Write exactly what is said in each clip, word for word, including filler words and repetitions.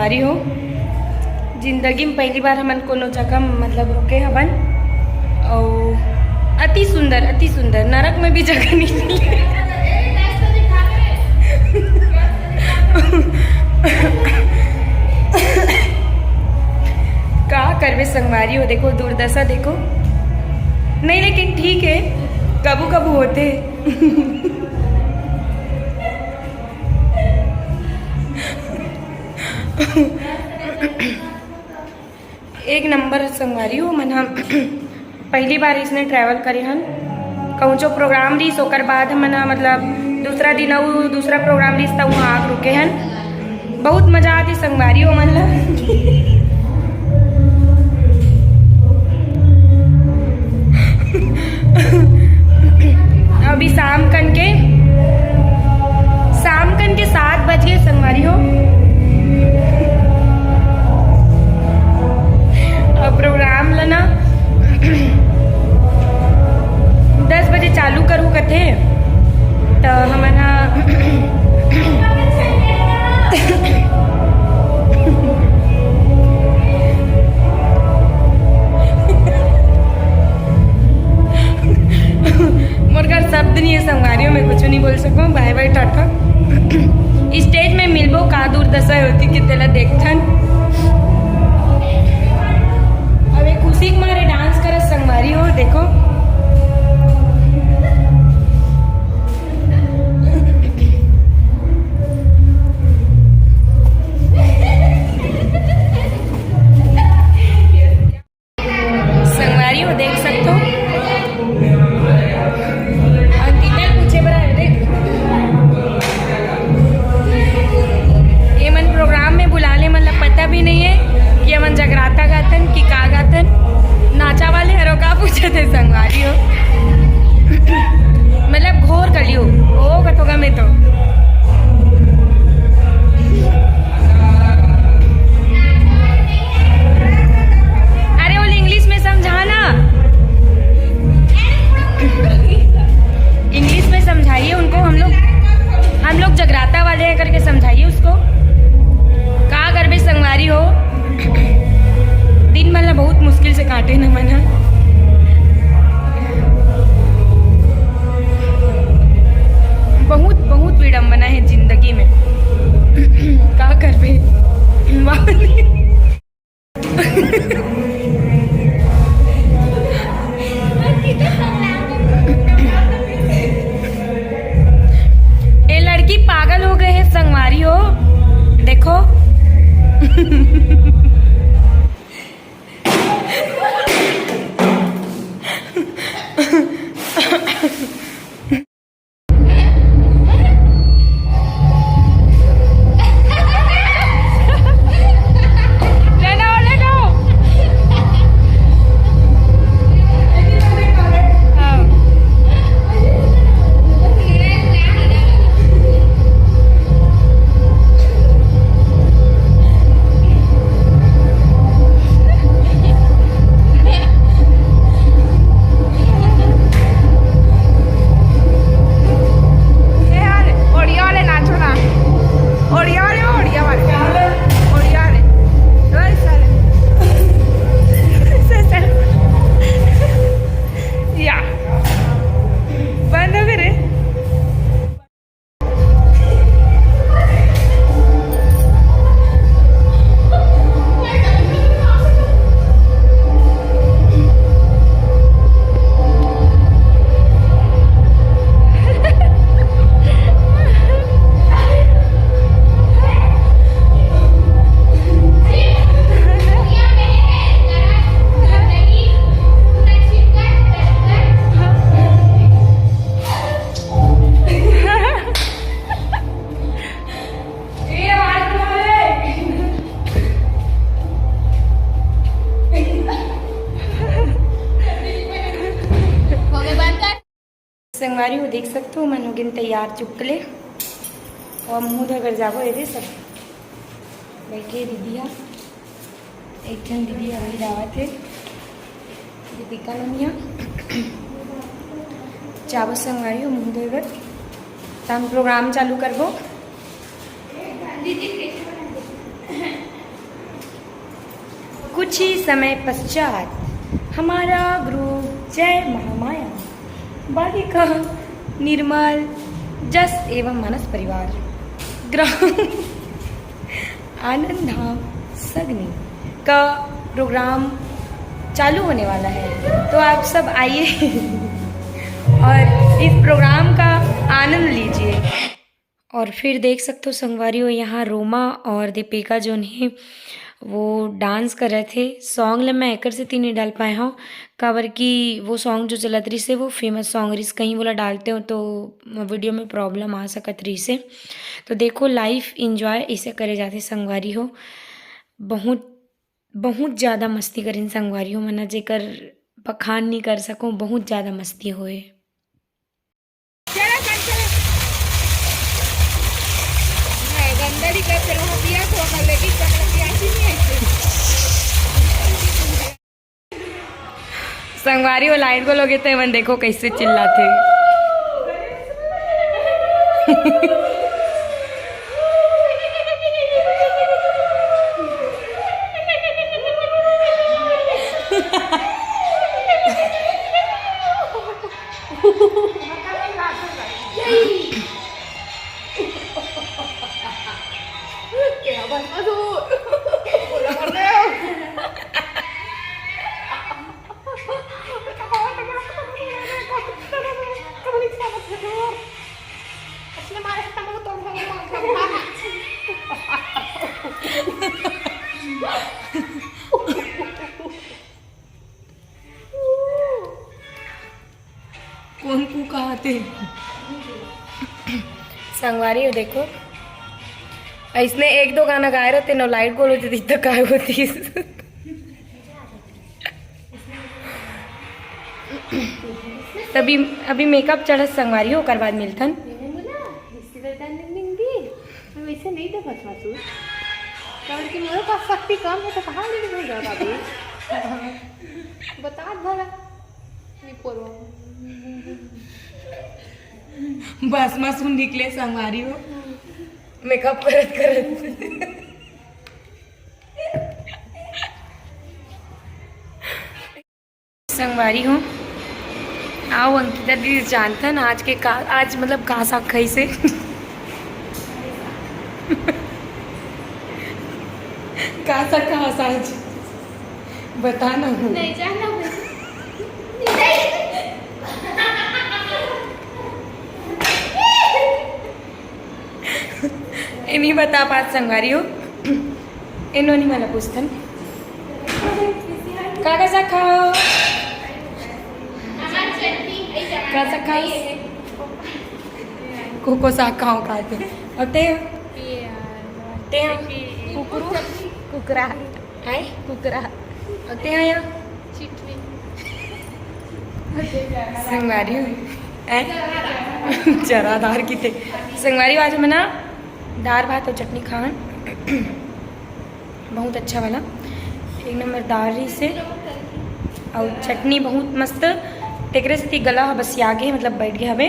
संगवारी हो, जिंदगी में पहली बार हमन कोनो जगह, मतलब, रुके हवन, अउ अति सुंदर, अति सुंदर, नरक में भी जगह नहीं मिले। का करबे संगवारी हो, देखो दुर्दशा देखो। नहीं, लेकिन ठीक है, कभू कभू होथे। एक नंबर संगवारी हो, मन ह पहली बार इसने travel करे हन। कहूँचो program रहिस, ओकर बाद हमन ह, मतलब, दूसरा दिन अउ दूसरा program रहिस, त उहाँ आके रुके हन। बहुत मजा आती संगवारी हो मन ला। अभी शाम कन के, शाम कन के सात बज गए संगवारी हो। अब program ला ना दस बजे चालू करू कथे, त हमन ह मोर घर शब्द नहीं है संगवारी हो, मैं कुछ नहीं बोल सकूँ। बाय बाय, टाटा। Stage में मिलबो, का दुर्दशा होती कि तेला देखथन। अब एक खुशी के मारे dance करत संगवारी हो, देखो। संगवारी हो, देख सकथो। अंकिता पूछे बर आए, देख। ये मन program में बुला ले, मतलब, पता भी नहीं है कि हमन जगराता गाथन कि का गाथन। नाचा वाले हरो का पूछे थे संगवारी हो। मतलब, घोर कलयुग, ओ कथोगा में तो। अरे, बोल, English में समझा ना। English में समझाइए उनको, हम लोग, हम लोग जगराता वाले हैं करके समझाइए उसको। का करबे संगवारी हो, दिन मन ला बहुत मुश्किल से काटे न मन ह। बहुत, बहुत विडम्बना है जिंदगी में। का करबे? ये लड़की पागल हो गए है संगवारी हो, देखो। ए, अरे, ओड़िया वाले नाचो ना। ओड़िया वाले, ओड़िया वाले। ओड़िया वाले। ओए साले। या। बंद हो गए रे। संगवारी हो, देख सकथो, मन हो गेन तैयार चुकले। और मुंह धोए बर जाबो, ये दे सब बैठे दीदी हा। एक झन दीदी अभी जावत हे, दीपिका नमिया। जाबो संगवारी हो मुंह धोए बर, त हम program चालू करबो। कुछ ही समय पश्चात हमारा ग्रुप जय महामाया बालिका निर्मल जस एवं मानस परिवार ग्राम आनंद धाम सगनी का प्रोग्राम चालू होने वाला है, तो आप सब आइए और इस प्रोग्राम का आनंद लीजिए। और फिर देख सकते हो संगवारी हो, यहाँ रोमा और दीपिका जोन हे वो डांस करत हे। सॉन्ग ल मैं एकर सेती नहीं डाल पाए हव, काबर कि वो सॉन्ग जो चलत रहिस हे वो फेमस सॉन्ग रहिस, कहीं वोला डालते हो तो वीडियो में प्रॉब्लम आ सकत रहिस हे। तो देखो, लाइफ इंजॉय इसे करे जाथे संगवारी हो। बहुत बहुत ज़्यादा मस्ती करिन संगवारी हो मन, जेकर बखान नहीं कर सकूँ, बहुत ज़्यादा मस्ती होए। संगवारी हो, लाइट गोल होगे, तो एमन देखो कैसे चिल्लाथे। कौन कू कहाथे? संगवारी हो, देखो, ऐसने एक दो गाना गाए रहते न, लाइट गोल हो जाती तो काय होती। तभी अभी मेकअप चढ़त संगवारी हो, ओकर बाद मिलथन। वैसे नहीं देखत हूँ तू, काबर कि मोरे पास शक्ति कम है, तो कहाँ ले जाएगा बाबू? बता भला। बस मसून निकले संगवारी हो, मेकअप करत करत। संगवारी हो, आओ अंकिता दीदी जानथन आज के का, आज मतलब का साग खाइसे। का साग खास आज? बता ना। नहीं जानना। ए नहीं बता पात संगवारी हो। ए नोनी मला पूछथन, का का साग खाओ? का साग खाओ? को को साग खाओ कहते। अब ते, ते कुकरू, कुकरा। हैं? कुकरा। अउ ते आया? चिटनी। संगवारी हो? हैं? चरादार की थे। संगवारी हो, आज हमन ना दार भात अउ चटनी खान। बहुत अच्छा वाला, एक नंबर दार रहिसे। अउ चटनी बहुत मस्त। तेकरे सेती गला ह बसिया गे, मतलब बैठ गे हवे।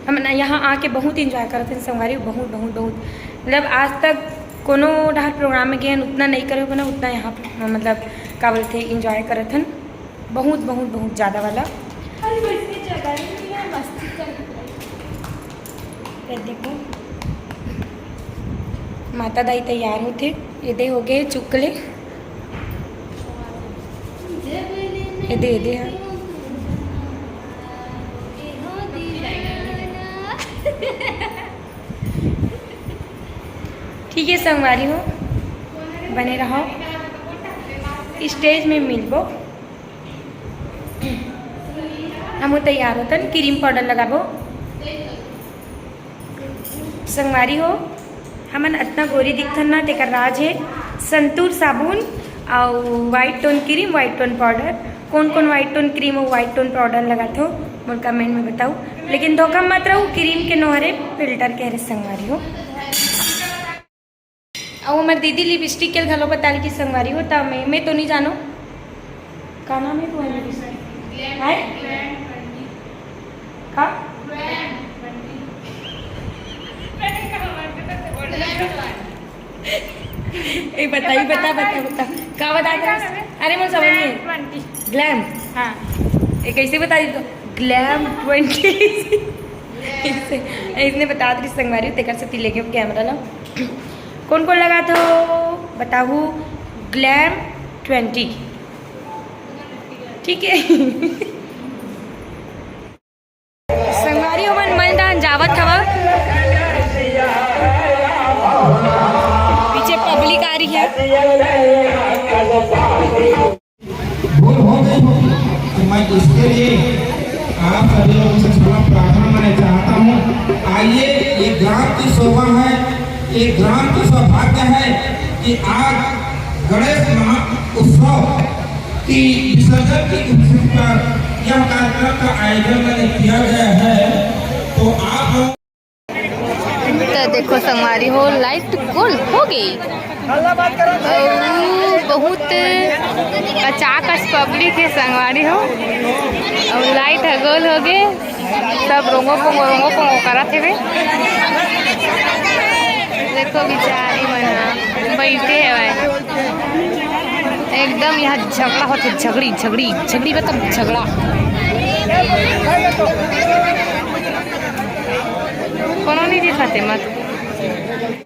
हमन यहाँ आके बहुत enjoy करत हन संगवारी, बहुत, बहुत, बहुत। मतलब आज तक कोनो डहर प्रोग्राम में गेन, उतना नहीं करे बना, उतना यहाँ पे, मतलब, का बोलते, enjoy करत हन। बहुत, बहुत, बहुत ज़्यादा वाला। अरे, वैसे जगह नहीं है, मस्ती कर। ये देखो, माता दाई तैयार होथे, ये दे हो गए चुकले। ए दे, ए दे, हाँ। ठीक है संगवारी हो, बने रहो, stage में मिलबो। हम तैयार होतन, cream powder लगाबो। संगवारी हो, हमन अतना गोरी दिखथन ना, तेकर राज हे संतूर साबुन अउ white tone cream, white tone powder। कौन कौन white tone cream अउ white tone powder लगाथो, मोर comment में बताओ। लेकिन धोखा मत रहो, cream के नोहरे, filter के हरे संगवारी हो। अउ हमर दीदी lipstick के घलो बताल की संगवारी हो, त मैं, मैं तो नहीं जानो। का नाम है तुम्हारी lipstick? हाय? का? ए, बताई, बता, बता, बता। का बता दे? अरे, मोर समझ में। Glam twenty। Glam। हाँ। ए, कैसे बता दी तो? Glam twenty। इसने बता दी संगवारी, तेकर से तिले के कैमरा ला। कौन कौन लगा तो बताहू Glam twenty। ठीक है। संगवारी हमन मन दान जावत हवा। पीछे पब्लिक आ रही है। भूल हो गई होगी, तो मैं इसके लिए आप सभी लोगों से क्षमा प्रार्थना मैं चाहता हूँ। आइए, ये ग्राम की शोभा है, ये ग्राम की सौभाग्य है कि आज गणेश महा उत्सव की विसर्जन की खुशी पर यह कार्यक्रम का आयोजन मैंने किया गया है। तो आप लोग तो देखो संगवारी हो, लाइट गोल हो गई। अउ बहुत कचाकच पब्लिक है संगवारी हो, अउ लाइट ह गोल हो गए। सब रोंगो पोंगो, रोंगो पोंगो करत हेवे। देखो बिचारी मन ह बइठे हवय, एकदम यहाँ झगड़ा होथे, झगड़ी, झगड़ी, झगड़ी मतलब झगड़ा। कोनो नहीं दिखाते मत।